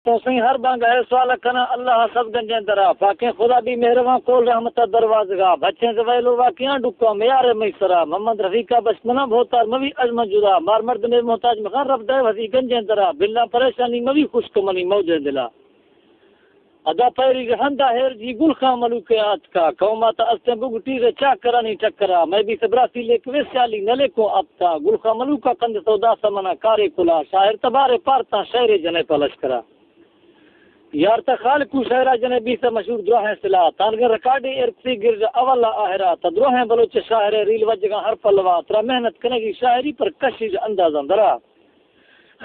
تو سئیں ہر بانگہ ءَ سوال کناں، اللہ ءَ صد گنجیں درا۔ پاکیں خدا بی مہروان کول رحمت ءِ دروازگا۔ بچیں زویلو واقعاں ڈکاں میار مئی سرا۔ محمد رفیقا بشمنا بھوتار موی از من جدا۔ مار مردمے محتاج مکن رب دئے وثی گنجیں درا۔ بلاں پریشانی موی خشک منی موجیں دلا۔ ادا پیری ہندا ہیر جی گل خان ملوک آتکا۔ قوما تا استیں بگٹی رے چاکرانی ٹکرا۔ مئے بیت براتی لیکوے سیالی نہ لیکوں آپتا۔ گل خان ملوکا کند سودا سمنا کارے کلا۔ شاعر تبارے پارتاں شعرے جنے پہ لشکرا۔ یار تا خالقو شاعرا جنے بیسہ مشہور دراہیں سلا۔ تانگیں ریکارڈے ارکسی گرج اولا آہرا۔ تا دراہیں بلوچ شاعرے ریل وجگاں ہر پلوا۔ ترا محنت کنگی شاعری پر کشی اندازاں درا۔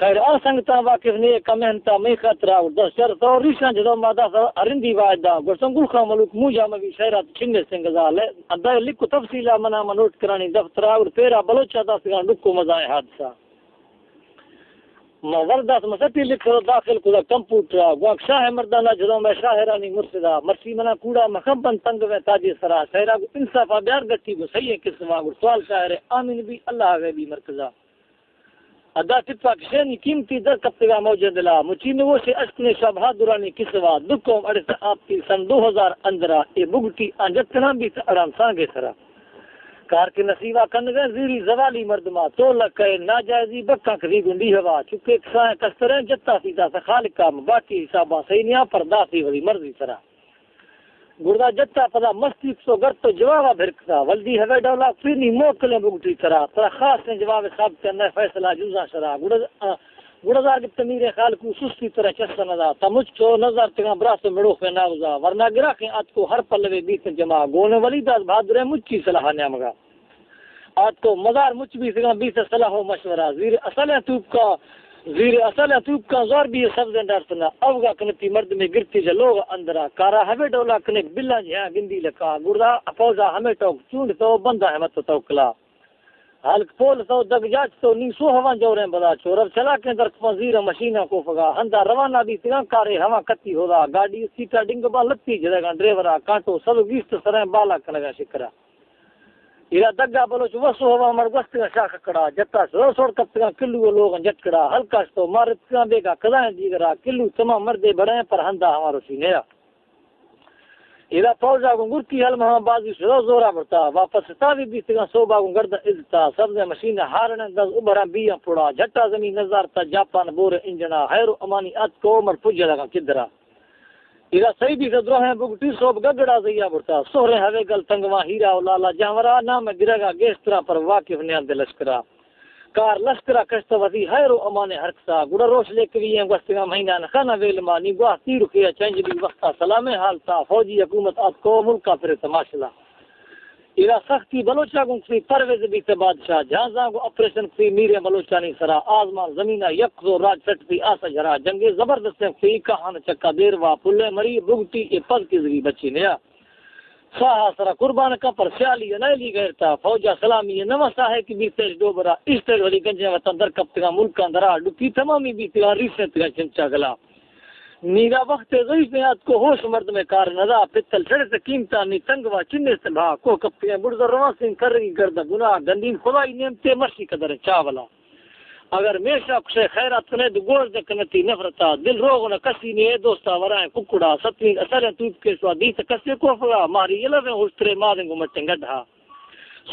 خیر آ سنگتاں واقف نے کا محنتا مئی خاطرا۔ دس چر سو ریشاں جدو ما دس ارندی وعدہ۔ گوشتن گل خان ملوک موجا مبی شاعرات چنے سنگزا۔ لے ادا لکھ تفصیلا منا ما نوٹ کرانی دفترا۔ اور پیرا بلوچا دستگاں ڈکو مزائیں حادثہ۔ ما ور دست مسٹی لکھ داخل کدا کمپیوٹرا۔ گوانک شاہ مردانہ جدوں میں شاعرانی مرشدا۔ مرشی منا کوڑا مخم بند تنگ میں تاجے سرا۔ شاعرا گو انصافا بیار گٹی گو صحیح قسما۔ گو سوال شاعر آمین بی اللہ غیبی مرکزا۔ ادا ٹپا کشینی قیمتی در کپتگا موجیں دلا۔ مچی نوشے اشکنے شاہ بہادرانی قصوا۔ دکوم اڑے سے آپ کی سن دو ہزار اندرا۔ اے بگٹی آن جتنا بیت اڑان سانگے سرا۔ کار کہ نصیبا کنگیں زیری زوالی مردما، تو لکئے ناجائزی بکاں کدی گنڈی ہوا، چکے کسائیں کستریں جتا سیدا سا خالقا، باقی حساباں سہی نیاں پر داسی ولی مرضی سرا۔ گڑدا جتا پدا مستی کسو گر تو جوابا بھرکتا، ولدی ہوے ڈولا پھرنی موکلیں بگٹی ترا، ترا خاصیں جواب ثابت کرنے فیصلہ جوزاں شرا۔ گڑدا گڑزار گپت میریں خالقو سستی ترا چس نہ دات۔ تا مچ تو نظر تگاں براس مڑوخیں ناوزا۔ ورنا گراکیں آتکو ہر پلوے بیت جمع۔ گون ولی داد بہادریں مچی صلاح نیامگا۔ آتکو مزار مچ بیتگاں بیت صلاح و مشورہ۔ زیر اصلیں توپکاں، زیر اصلیں توپکاں زور بی سبزیں ڈرسنا۔ اوگا کنتی مردمے گرتی جلوغ اندرا۔ کارا ہمے ڈولا کنے بلاں جہاں گندی لکا۔ گڑدا اپوزا ہمے ٹوک چونڈ تو بندہ ہمت توکلا۔ ہلک پول تو دگ جاچ تو نی سو ہواں جوریں بدا چو۔ رب چلاکیں درکپاں زیر مشیناں کوفگا۔ ہندا روانہ بیتگاں کارے ہواں کتی ہودا۔ گاڑی سیٹا ڈنگ باں لتی جدگاں ڈریورا۔ کانٹو سد و بیست سریں بالا کنگاں شکرا۔ ایرا دگا بلوچ وسو ہواں مر گوستگاں شاخ کڑا۔ جتا سر سوڑ کپتگاں کلو و لوغاں جٹکڑا۔ ہلکاش تو مارتگاں بیگا کدائیں دیگرا۔ کلو تمام مردے بڑیں پر ہندا ہواں رسی نیا۔ ادا پوجا گوں گرکی ہلمہاں بازی شدو زورا برتا۔ واپس ستاوی بیتگاں سوبا گوں گردن ازتا۔ سبزیں مشین ہارنیں دز ابھراں بیاں پڑا۔ جھٹا زمین نزارتا جاپان بور انجنا۔ حیر و امانی اتکو مر پجلگاں کدرا۔ ادا سہی بیت دروہیں بگٹی سوب گگڑا زیا برتا۔ سہریں ہوے گل تنگواں ہیرا و لالا جانورا۔ نام گرگا گیشترا پر واقف نیاں دل لشکرا۔ کار لشکرا کشت وتی حیر و امان ہرکسا۔ گڑا روش لیکوی ایں گوستگاں مہینہ نخانہ ویل ما۔ نی گواہ تیر کیا چنجلی وقتا سلامیں حالتا۔ فوجی حکومت آتکو ملکا پر تماشلا۔ ایرا سختی بلوچا گوں کسی پرویز بیت بادشاہ۔ جھانزاں گوں آپریشن کسی میریں بلوچانی سرا۔ آزمان زمینا یک زور راج سٹ تھی آس جھرا۔ جنگے زبردستیں کسی کہان چکا دیر وا۔ پلے مری بگٹی اے پد کزگی بچی نیا۔ ساہ سرا قربان کن پر سیالی ء نیلی غیرتا۔ فوجا سلامی ء نواں ساہے کہ بیتش ڈوبرا، ایشتگ ولی گنجیں وطن در کپتگاں ملکاں درا۔ ڈکی تمامی بیتگاں ریسینتگاں چمچا گلا۔ نیگا وخت ضعیف میں آتکو ہوش مردمے کار ندا۔ پتل چڑت قیمتاں نی تنگوا چنیست بھا۔ کوہ کپتگاں بڑزر رواں سین کرگی گرد گناہ۔ گندین خدائی نعمتے مرشی قدر چاولا۔ اگر میشا کشے خیرات کنے دو گوش دے کنتی نفرتا۔ دل روغ نہ کسی نے اے دوستا ورائیں ککڑا۔ ستویں اثریں توپ کے سوا دیت کسے کوفگا۔ ماری یلویں ہوشترے مادیں گو مچیں گڈھا۔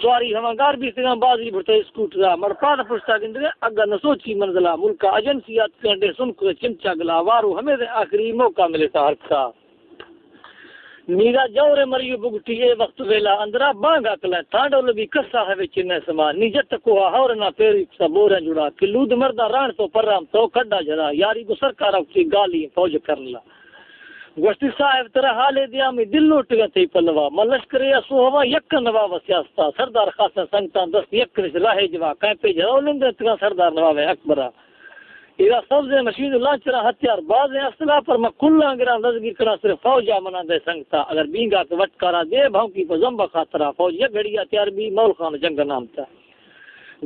سواری ہمانگار بیتگاں بازی بھرتے اسکوٹرا۔ مڑ پاد پشتا گندگے اگا نہ سوچی منزلا۔ ملکا ایجنسی آتکاں ڈے سن کنے چمچا گلا۔ وارو ہمے دے آخری موقع ملتا ہرکسا۔ نیرا جور مریو بگٹی اے وقت ویلا اندرا بانگا کلیں تانڈو لبی کسا ہوے چنے سما۔ نی جت کوہا ہور نہ پیری کسا بوریں جڑا۔ کلود مردا ران تو پرام تو کڈا جدا۔ یاری گو سرکارا کچی گالی فوج کرنلا۔ گوشتی صاحب ترا حالے دیا می دل لوٹگا تئی پلوا۔ من لشکر یا سوہوا یک نواب سیاستا۔ سردار خاصا سنگتاں دست یک نش راہے جوا۔ کہیں پہ جلو لندے تگا سردار نواب اکبرا۔ ایرا سبزیں مشین و لانچراں ہتیار بازیں اسلحہ پر ما کلاں گراں دزگیر کناں صرف فوجا مناں دے سنگتا۔ اگر بینگا کہ وٹکارا دے بھونکی پہ زمبا خاطرا۔ فوج یک گھڑی ہتیار بی مول خان جنگ نام تا۔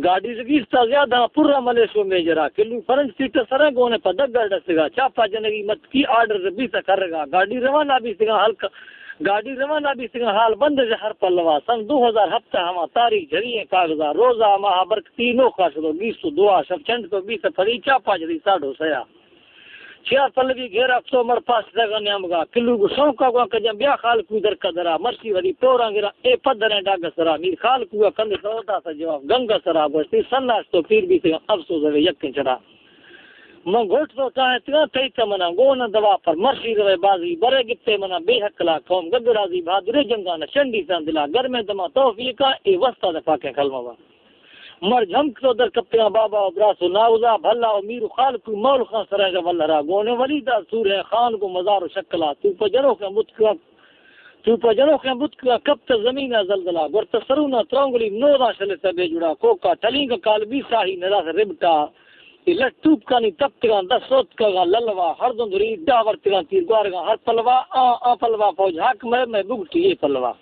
گاڑی زگیستا زیادہ پورا ملیشو میجرا۔ کلو فرنج سیٹ سریں گونے پہ دگر ڈسگا۔ چاپا جنگی مت کی آرڈر بیتا کرگا۔ گاڑی روانہ بیتگاں ہلکا گاڑی روانہ بیتگاں حال بند ء ہر پلوا۔ سن دو ہزار ہپت ء ہما تاریخ جھری ایں کاغذا۔ روزا ماہ برکتی نوخا شدو بیست و دو ء شپ چنڈ تو بیست ء پری چاپا جھری ساڈو سیا۔ چیار پلوی گھیرا کسو مڑ پاس زگا نیامگا۔ کلو گو شوقا گو کجم بیا خالکو درکا درا۔ مرشی وری پورا گرا اے پدریں ڈاگا سرا۔ میر خالکو کند سودا سا جواب گنگا سرا۔ گوشتی سناش تو پیر بیتگا افسوس ہوے یکیں چڑا۔ من گھوٹ تو چاہتگا تئی تمنا گون دوا پر۔ مرشی روے بازی برے گپتے منا بے حق لا قوم گدرازی بہادرے جنگا نہ چنڈی سان دلا گرمیں دما توفیقا اے وستا دفاقیں کلمہ وا۔ مر جھمک تو در کپتگاں بابا و براس و ناوزا، بھلا و میر و خالکو مول خان سرائے ول ہرا۔ گون ولی دا سور ہے خان گو مزار و شکلا۔ تو پہ جنوخیں بتکا، تو پہ جنوخیں بتکا کپت زمین زلزلہ۔ گورت سرونا ترونگلی نودا شلت بے جڑا۔ کوکا ٹلینگ کال بی ساہی نراس ربٹا۔ اے لٹ توپکانی تپتگاں دست سوتکگاں للوا۔ ہر دندری ڈاہ ورتگاں تیر گوارگاں ہر پلوا۔ آ، آ پلوا فوج حاکم ہے، میں بگٹی اے پلوا۔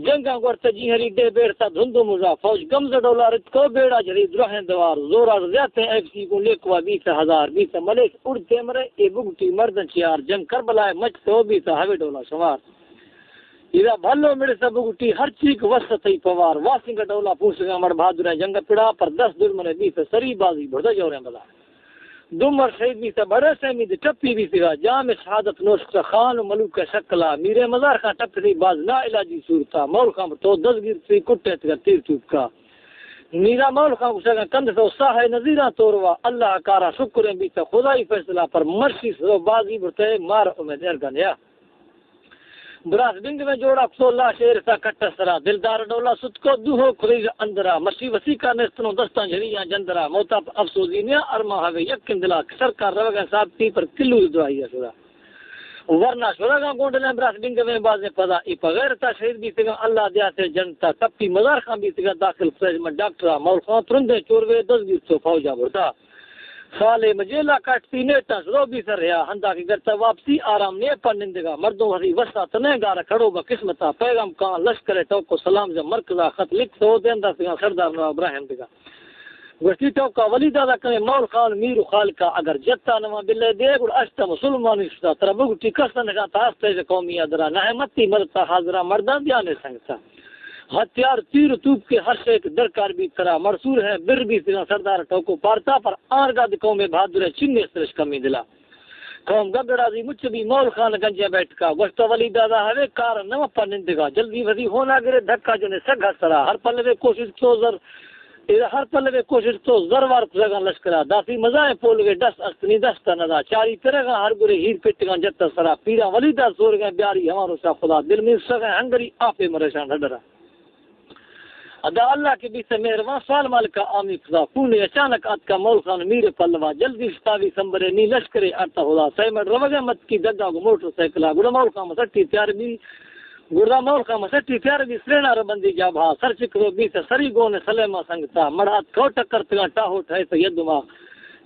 جنگاں گورتہ جی ہری ڈیھ بیڑتہ دھندو مژا۔ فوج گمزہ ڈولا رتکو بیڑا جھری دراہیں دوار۔ زورا زیاتیں ایف سی گوں لیکوا بیتہ ہزار۔ بیتہ ملیش اڑتے مرے اے بگٹی مردن چیار۔ جنگ کربلائے مچ تو بیتہ ہوے ڈولا شمار۔ ادا بھلو مڑسہ بگٹی ہر چیک وسہ تئی پوار۔ واسنگ ڈولا پوسگاں مڑ بہادریں جنگ پڑا۔ پر دست دشمن بیتہ سری بازی بھڑدہ جوریں بلا۔ دو مر شہید بیتہ بڑے سیمی دے ٹپی بیتگا۔ جام شہادت نوشتہ خان و ملوک شکلا۔ میرے مزار خان ٹپ دی باز نا علاجی صورتا۔ مول خان تو دزگیر تھی کٹے تگا تیر توپکا۔ میرا مول خان گشگا کند تو ساہ نذیران توروا۔ اللہ کارا شکریں بیتہ خدائی فیصلہ پر مرشی سو بازی برتے مار امید ارگنیا۔ براس بنگ میں جوڑا کسو لاش ایرسا کٹا سرا۔ دلدار ڈولا ستکو دوہو کریز اندرا۔ مشی وسیقا نستنو دستان جھریاں جندرا۔ موتا افسوزی نیا ارما ہوے یک دلا۔ سرکار روگا صاحب تی پر کلو دعائی شدا۔ ورنا شرگا گونڈلیں براس بنگ میں بازیں پدا۔ ای پہ غیرتا شہید بیتگا اللہ دیا سے جنتا۔ تپی مزار خان بیتگا داخل فریج میں ڈاکٹرا۔ مول خان ترندیں چوروے دزگیر تو فوجا بردا۔ سالے مجیلا کاٹتی نیٹا شروع بی سر رہیا، ہندا کہ گرتا واپسی آرام نے پر نندگا۔ مردم ہری وسا تنے گارا کھڑو با قسمتا۔ پیغام کان لشکر ٹوکو سلام جا مرکزا خط لکھ سو دین دستگاں سردار نواب ابراہیم دگا۔ گوشتی ٹوکا ولی دادا کنے مول خان میر و خالقا اگر جتا نما بلے دے گڑ اشتا مسلمانی شتا ترا بگٹی کسن کا تاستے قومی ادرا نہ متی مرتا حاضرہ مردان دیانے سنگتا۔ ہتھیار تیر و توپ کے ہر شے کے درکار بیت ترا۔ مرسور ہے بر بیتگاں سردار ٹوکو پارتا پر آرگا دی قوم بہادر ہے چنی سرش کمی دلا۔ قوم گگڑا دی مچ بی مول خان گنجے بیٹھکا۔ گوشتہ ولی دادا ہوے کار نہ پر نندگا۔ جلدی وزی ہونا گرے دھکا جنے سگھا سرا۔ ہر پلوے کوشش تو زر اے ہر پلوے کوشش تو زر وار کزگاں لشکرا۔ داسی مزائیں پولگے ڈس استنی دست ندا۔ چاری ترگاں ہر گرے ہیر پٹگاں جت سرا۔ پیراں ولی دا زورگاں بیاری ہمارو شاہ خدا۔ دل میر سگاں ہنگری آپے مریشان ڈڈرا۔ ادا اللہ کے بیت مہربان سوال مالکا آمی خدا۔ پونے اچانک آتکا مول خان میر پلوا۔ جلدی شتاوی سمبرے نی لشکرے آتا خدا۔ سیمڑ روگے مت کی دگا گو موٹر سائیکلا۔ گڑا مول خان مسٹی تیار بی گڑا مول خان مسٹی تیار بی سرینا ربندی جابہا۔ سر چکرو بیت سری گون سلیما سنگتا۔ مڑ آتکو ٹکر تگا ٹاہو ٹھائے تو یدما۔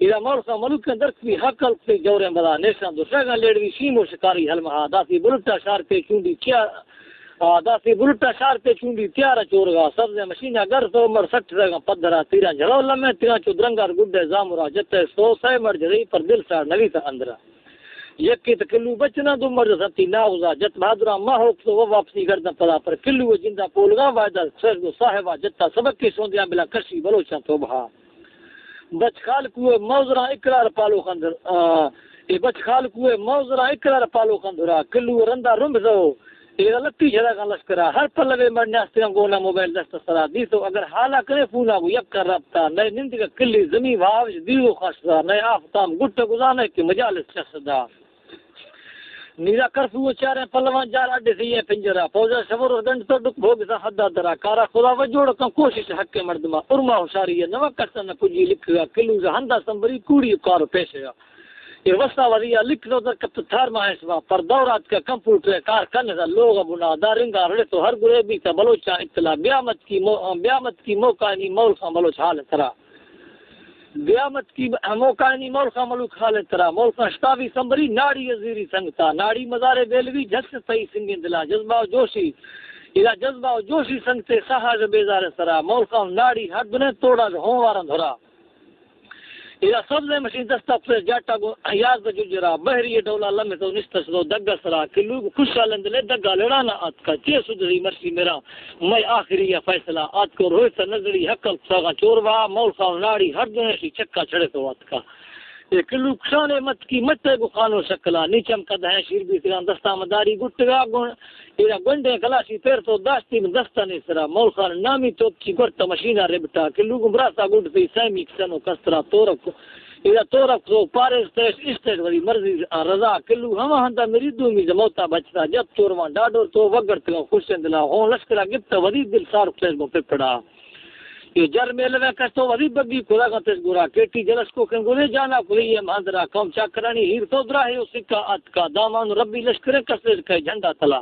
ادا مول خان ملوکیں درک بی حق الک تے جوریں بلا۔ نیشان دو شاگاں لیڑوی شیم و شکاری ہلمہا۔ داسی بلٹا شار پہ چونڈی تیار آ، داسی بلٹا شار پہ چونڈی تیار چورگا۔ سبزیں مشینہ گر سو مر سٹ رگاں پدرا۔ تیراں جھلو لمیں تیراں چو درنگار گڈے زامرا۔ جتے سو سئے مر جھلی پر دل ساڑ نویت اندرا۔ یکے تو کلو بچنا دو مر سنتی ناغزا۔ جت بہادرا ماہ ہوک سو وہ واپسی گردن پدا پر کلو جندا پولگا وعدہ سر گو صاحبا۔ جتا سبق کے سوندیاں بلا کشی بلوچاں تو بہا۔ بچ خالکو موزراں اقرار پالو خندر، آ، اے بچ خالکو موزراں اقرار پالو خندرا، کلو رندا رمب زو، اے لتی جھڑا گا لشکرا، ہر پلوے مر نیاستگاں گونا موبائل دست سرا، دیتو اگر حالا کرے فونا گو یک کر رابطہ، نئے نندگا کلی زمین واوش دیو خاصا، نئے آفتام گٹ گزانے کہ مجالس چس دا۔ نیرا کرفیو چاریں پلواں جار اڈے سیئے پنجرا۔ فوجا شور گنڈ تو ڈک بھوگ سا حدا درا۔ کارا خدا و جوڑ کن کوشش حق مردما۔ ارما ہوشاری ہے نوا کسن نہ کجی لکھگا۔ کلو ز ہندا سنبری کوڑی کار پیشگا۔ اے وسا وریا لکھ دو در کپت تھار ماہ سوا۔ پر دورات کا کمپیوٹر کار کن دا لوگ بنا۔ دا رنگا رڑے تو ہر گرے بیتا بلوچا اطلاع۔ بیا مت کی مو-، بیا مت کی موقع نی مول خان بلوچ حال ترا۔ قیامت کی ہموکانی مول خان ملوک حال ترا، مول خان شتاوی سمبری، ناڑی زیری سنگتا، ناڑی مزارے بیلوی، جھس تئی سنگین دلا، جذبہ و جوشی، ادا جذبہ و جوشی سنگتے، سہاج بیزار سرا، مول خان ناڑی ہر دنے توڑا ہوں وارن دھرا۔ ادا سبزے مشین دستا پریس جاٹا گو یاز ججرا، بحری ڈولا لمے تو نشتہ شدو دگا سرا، کلوگ خوشا لندلے دگا لڑانا آتکا، چے سدری مرشی میرا، مئے آخری یا فیصلہ آتکو روہت نظری حقل ساغاں چوروا، مول خان ناڑی ہر دنیا شی چکا چھڑے تو آتکا۔ اے کلو کشانے متکی مٹے گو خانو شکلا، نیچم کدہیں شیر بیتگاں دستا مداری گٹگا گن، ایرا گنڈیں کلاشی پیر تو داشتی من دستانی سرا، مول خان نامی توپ چی گرتا مشینا ربٹا، کلو گم براسا گڈ تی سیمی کسنو کسترا تورک، ایرا تورک تو پارے استیش استیش وری مرضی آ رضا، کلو ہما ہندا مری دومی زموتا بچتا، جت توروان ڈاڈور تو وگڑتگا خوشیں دلا، ہون لشکرا گپتا وری دل سار کلیش گو پپڑا۔ اے جر میلویں کس تو وزی بگی کلگاں تس گورا، کیٹی جلس کو کن گورے جانا کلی اے مہندرا، قوم چاکرانی ہیر تو دراہے و سکا اتکا، دامان ربی لشکریں کسے کئے جھنڈا تلا۔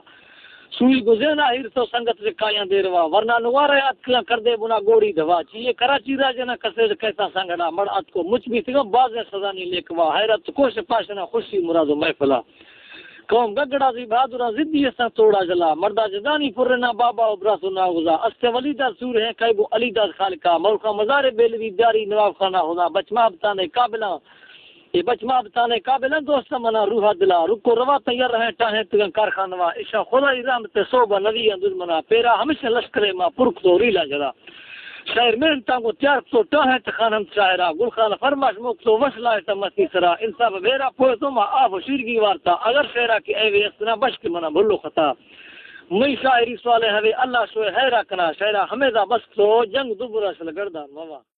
سوئی گزینا ہیر تو سنگت رکایاں دیروا، ورنا نوارے اتکیاں کردے بنا گوڑی دھوا، چی اے کراچی راجنا کسے کیسا سنگڑا مڑ اتکو، مچ بیتگاں بازیں سزانی لیکوا، حیرت کوش پاشنا خوشی مراد و محفلا۔ قوم گگڑا زی بہادراں زدی استاں توڑا جلا، مردا جدانی پرنا بابا و براسو ناغزا، است ولی داد سور ہیں کئے گو علی داد خالقا، ملکا مزار بیلوی داری نواب خانہ خدا، بچ مابتانے قابلاں، اے بچ مابتانے قابلاں دوست منا روحا دلا، رکو روا تیار ہیں ٹاہیں تگن کارخانوا، اشاں خدائی رحمت صوبہ نبی دشمنا، پیرا ہمیشہ لشکر ما پرک تو ریلا جلا۔ شاعر محنتاں گوں تیار کتو ٹاہیں تخان ہم شاعرا، گل خان فرماش موکتو وش لائتا مستی سرا، انصاف بیرا پویتو ما آف و شیرگی وارتا، اگر شعرا کہ اے وے استنا بشک منا بھلو خطا۔ مئی شاعری سوالے ہوے اللہ شوئے حیرا کنا، شعرا ہمیدا بس تو جنگ دوبرا شل گردان موا۔